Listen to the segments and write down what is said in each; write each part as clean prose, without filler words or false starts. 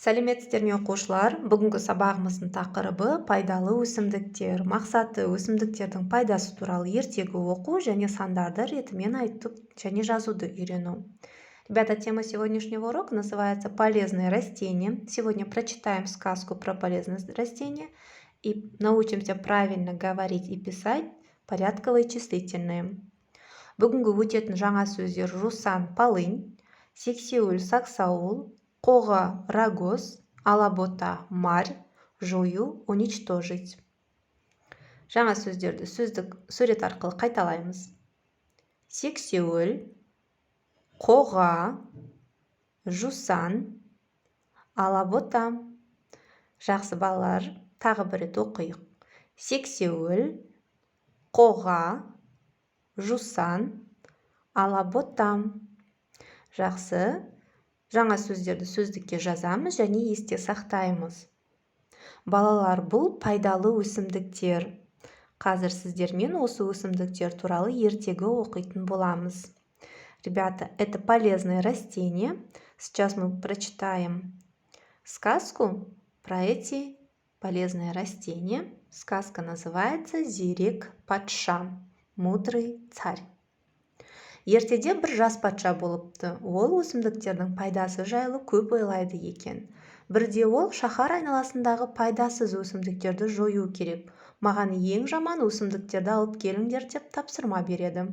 Сәлеметсіздер ме, оқушылар! Бүгінгі сабағымыздың тақырыбы: пайдалы өсімдіктер. Мақсаты: өсімдіктердің пайдасы туралы ертегі оқу және сандарды ретімен айтып және жазуды үйрену. Ребята, тема сегодняшнего урока называется «Полезные растения». Сегодня прочитаем сказку про полезные растения и научимся правильно говорить и писать порядковые числительные. Бүгінгі өтетін жаңа сөздер: жусан — полынь, сексеуіл — саксаул, қоға — рогоз, алабота — марь, жою — уничтожить. Жаңа сөздерді сөздік сурет арқылы қайталаймыз: сексеуіл, қоға, жусан, алабота. Жақсы, балалар, тағы бір рет оқиық: сексеуіл, қоға, жусан, алабота. Жақсы, жаңа сөздерді сөздікке жазамыз және есте сақтаймыз. Балалар, бұл пайдалы өсімдіктер. Қазір сіздермен осы өсімдіктер туралы ертегі оқитын боламыз. Ребята, это полезные растения. Сейчас мы прочитаем сказку про эти полезные растения. Сказка называется «Зерек патша», «Мудрый царь». Ертеде бір жас патша болыпты. Ол өсімдіктердің пайдасы жайлы көп ойлайды екен. Бірде ол: «Шаһар айналасындағы пайдасыз өсімдіктерді жою керек, маған ең жаман өсімдіктерді алып келіңдер», — деп тапсырма береді.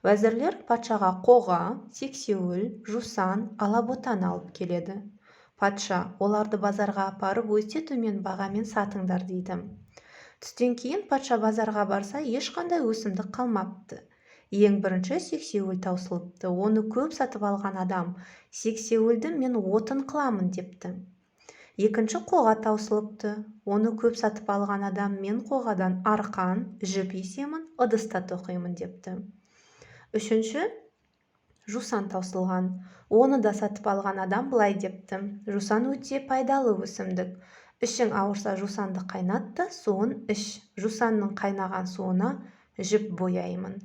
Уәзірлер патшаға қоға, сексеуіл, жусан, алаботаны алып келеді. Патша: «Оларды базарға апарып, өте төмен бағамен сатыңдар», — дейді. Түстен кейін патша базарға барса, ешқандай өсімдік қалмапты. Ең бірінші сексеуіл таусылыпты. Оны көп сатып алған адам: «Сексеуілді мен отын қыламын», — депті. Екінші қоға таусылыпты. Оны көп сатып алған адам: «Мен қоғадан арқан, жіп есемін, ыдыс та тоқимын», — депті. Үшінші жусан таусылған. Оны да сатып алған адам былай депті: «Жусан өте пайдалы өсімдік. Ішің ауырса, жусанды қайнат та, суын іш. Жусанның қайнаған суына жіп бояймын».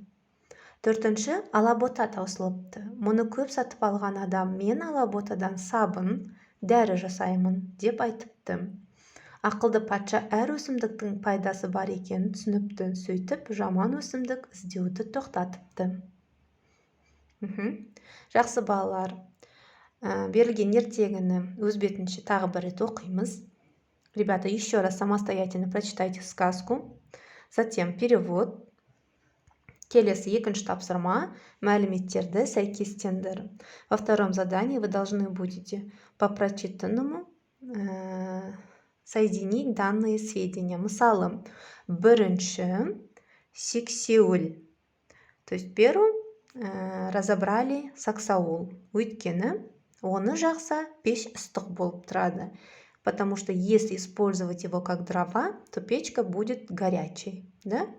Төртінші алабота таусылыпты. Мұны көп сатып алған адам: «Мен алаботадан сабын, дәрі жасаймын», — деп айтыпты. Ақылды патша әр өсімдіктің пайдасы бар екенін түсініпті. Сөйтіп, жаман өсімдік іздеуді тоқтатыпты. Жақсы, балалар, берілген ертегіні өз бетінше тағы бір рет оқимыз. Ребята, еще раз самостоятельно прочитайте сказку, затем перевод. Келесі екінші тапсырма: мәліметтерді сәйкестендір. Во втором задании вы должны будете по прочитанному соединить данные сведения. Мысалы, бірінші сексеуіл, то есть первым разобрали саксаул, өйткені оны жақса, пеш ыстық болып тұрады, потому что если использовать его как дрова, то печка будет горячей, да?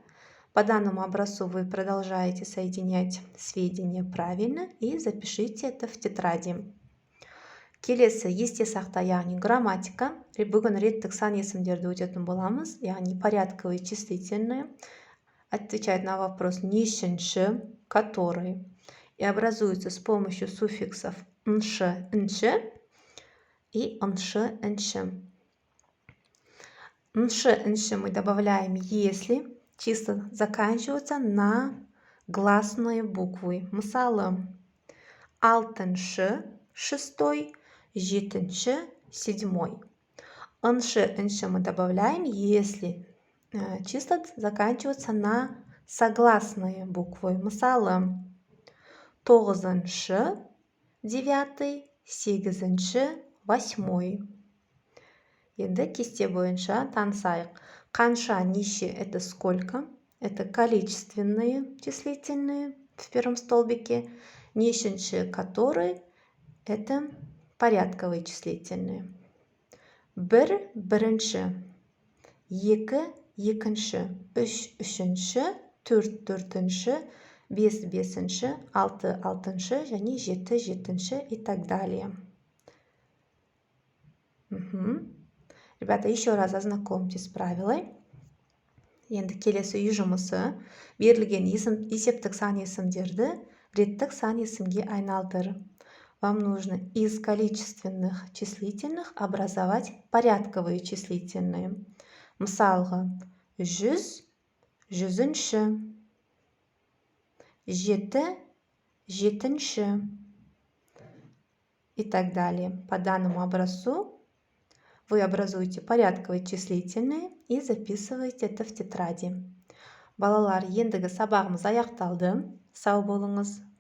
По данному образцу вы продолжаете соединять сведения правильно и запишите это в тетради. Келесі есте сақта, яғни грамматика. Бүгін реттік сан есімдерді өтетін боламыз, яғни порядковые числительные. Отвечает на вопрос нешінші, который, и образуется с помощью суффиксов ншы, нші и ыншы, інші. Ншы, нші мы добавляем, если числа заканчиваются на гласные буквы. Мысалы, алтыншы — шестой, жетінші — седьмой. Ыншы, інші мы добавляем, если числа заканчиваются на согласные буквы. Мысалы, тоғызыншы — девятый, сегізінші — восьмой. Енді кесте бойынша танысайық. Қанша, неше — это сколько, это количественные числительные в первом столбике. Нешінші, который — это порядковые числительные. Бір — бірінші, екі — екінші, үш — үшінші, төрт — төртінші, бес — бесінші, алты — алтыншы және жеті — жетінші и так далее. Ребята, еще раз ознакомьтесь с правилой. Енді келесі үй жұмысы: берілген есептік сан есімдерді реттік сан есімге айналдыр. Вам нужно из количественных числительных образовать порядковые числительные. Мысалға, 100, жүзінші, жеті, жетінші и так далее. По данному образцу вы образуете порядковые числительные и записываете это в тетради. Балалар, ендігі сабағымыз аяқталды. Сау болыңыз.